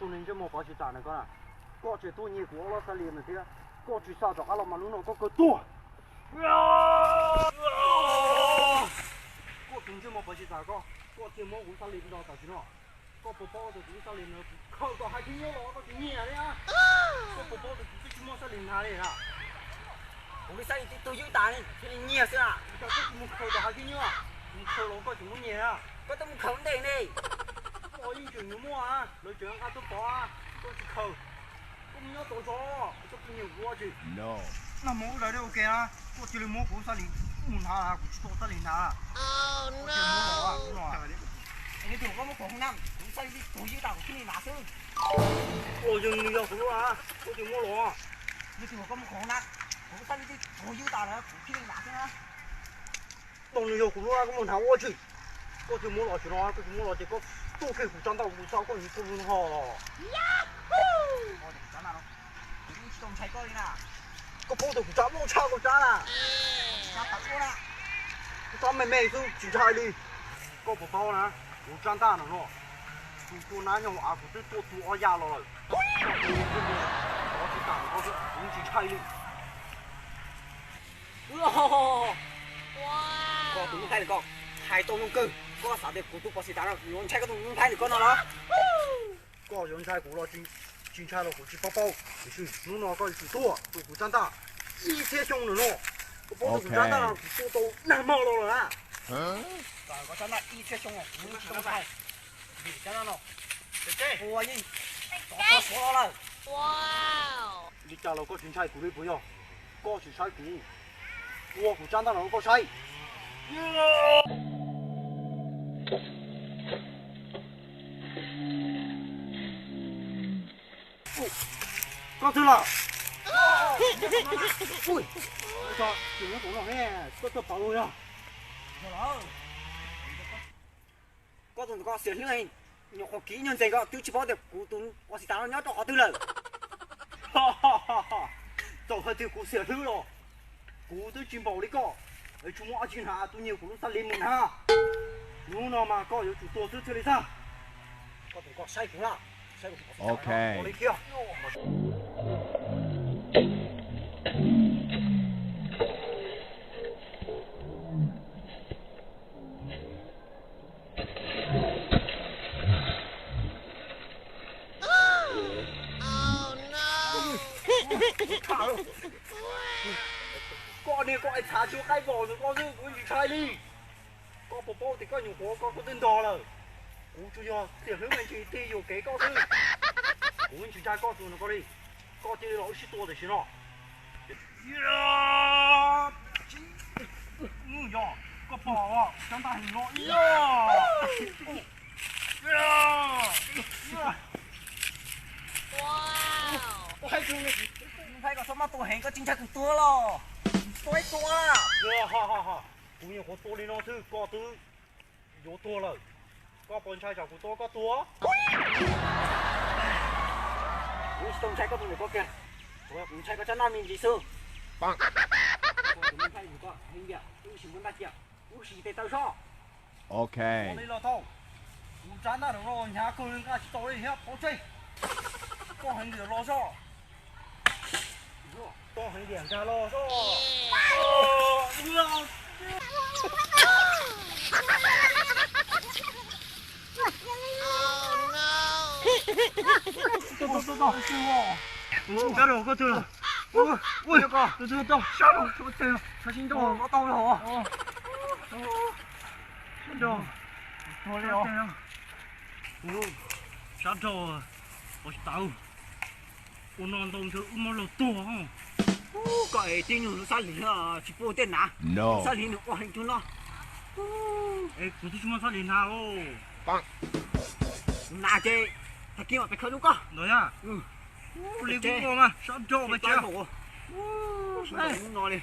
Tus neeg ntsej muag pov tsis tas na koj na, koj tseem tuaj nyiag kuv ob lub xab li ntawd thiab, koj tsis xa rov qab los mas hnub no koj kawg tuag. Koj tus ntsej muag pov tsis tas koj, koj thiaj muab kuv xab li nto tam sim no. Koj puas paub tias kuv lub xab li no kuv khaws tom hav khib nyiab los koj tsis nyiag li na? Koj puas paub tias kuv twb tsis muaj xab li hnav li na? Kuv lub xab li twb tuag ywj tas li thiaj li nyiag xwb na. Koj twb mus khaws tom hav khib nyiab, mus khaws los koj tseem muab nyiag na? Koj twb mus khaws ntej ne. Koj yeej tseem yuav muaj, lawv tseem nqa tuaj pov, koj tsis khaws. Koj mus nyob tau zov, koj tus nyiag kuv tsis. Nag hmo wb lawv ua ke na, koj cia li muab kuv xab li mus hnav, kuv tsis tau xab li hnav. Koj cia li muab los no. Yog tias koj muab kuv hnav, kuv xab li tuag ywj tas kuv thiaj li hnav xwb. Los yog nws yog kuv lub, koj cia li muab los. Yog tias koj muab kuv hnav, kuv xab li tuag ywj tas lawm kuv thiaj li hnav xwb na. Tau nws yog kuv lub, koj muab hnav ua tsi? Koj cia li muab los tsis no, koj tsis muab los ces koj tuaj kiag kuv tsab ntaj kuv txhob koj mus tuaj lub ho los. Koj paub tias kuv tsab loj tshaj koj tsab na. Kuv tsab me me xwb tsis ntshai li. Koj puas paub na, kuv tsab ntaj no no, tus tua nab nyob hauv av kuv twb tua tu ob yam los lawm. Koj tus nyiag kuv, koj tsis tas, kuv tsis ntshai li. Koj tus noob nplhaib ntawm koj hais tau zoo kawg, koj xav tias kuv tus pov xim tas no yuav ntshai koj tus noob nplhaib ntawm koj no los? Koj yuav ntshai kuv los tsis ntshai los kuv tsis paub paub, tiam sis hnub no koj yuav tsum tuag rau kuv tsab ntaj ib txhiab xyoo no no. Koj paub tias kuv tsab ntaj no kuv tua tau nag hmo los lawm na. Koj tsab ntaj ib txhiab xyoo los kuv tsis tau ntshai. Vim tsab ntaj no ua yeej tov suav los lawm. Li cas los koj tsis ntshai kuv li puas yog? Koj tsis saib kuv, ua kuv tsab ntaj no rau koj saib. Koj twg lawm? Koj tuaj pov lug yog? Koj tus ntawm koj xiam hlwb, nyuam qhuav kiv nyuag ntxees koj twb tsis paub tias kuv tus pov xim tas no nyob rau qhov twg lawm. Txawm hais tias kuv xiam hlwb los kuv twb tsis npaum li koj, es tsis muaj dab tsi hnav, tus nyiag kuv lub xab li mus hnav. Hnub no mas koj yuav tsum tuag xwb thiaj li txhaj. Koj tus koj saib kuv na, saib kuv tus pov xim tas no li thiab. Koj niag koj es txhav tsis qaib vos ntawm koj xwb kuv tsis ntshai li. Koj puas paub tias koj nyuam qhuav koj koj twb ntog lawm. Kuv tsuas yog xiam hlwb me ntsis tig yuam kev koj xwb. Kuv tsis ntshai koj tus ntawm koj li. Koj cia li los wb sib tua tam sim no. Yog koj pom tsab ntaj heev no. Ua hais tias koj txhob maj tua heev, koj tsis ntshai kuv tuag los? Tua ib tua. Kuv nyuam qhuav tua li no xwb koj twb yuav tuag lawm. Koj puas ntshai tsam kuv tua koj tuag? Kuv tsis tau ntshai koj tus ntawm koj kiag, tsuas yog kuv ntshai koj tsab ntaj me ntsis xwb. Koj tus me ntshai tus koj heev tiag, wb sim muab ntaj cia, wb sim tes taw sob. Ua li los tau, kuv tsab ntaj no hnyav kawg li nqa tsis tau li thiab, pov tseg. Koj heev tiag los sob. Koj heev tiag nkag los sob. Sab rau koj twg los? Ua, ua, tus twg tau? Sab rau, sab rau, sab rau, sab rau, sab rau, sab rau, ua tsis tau. Ua no ntau ntshe wb muab luag tuag. Koj es tib nyuag lub xab lim tsis pub tej nav, xab lim nws ua heev tug no. Es kuv twb tsis muaj xab lim hnav os. Kuv hnav ces tag kis mam pes khawb rau koj. Ntawd yog li kuv ua mas sab rau pes tsev. Hnub no li.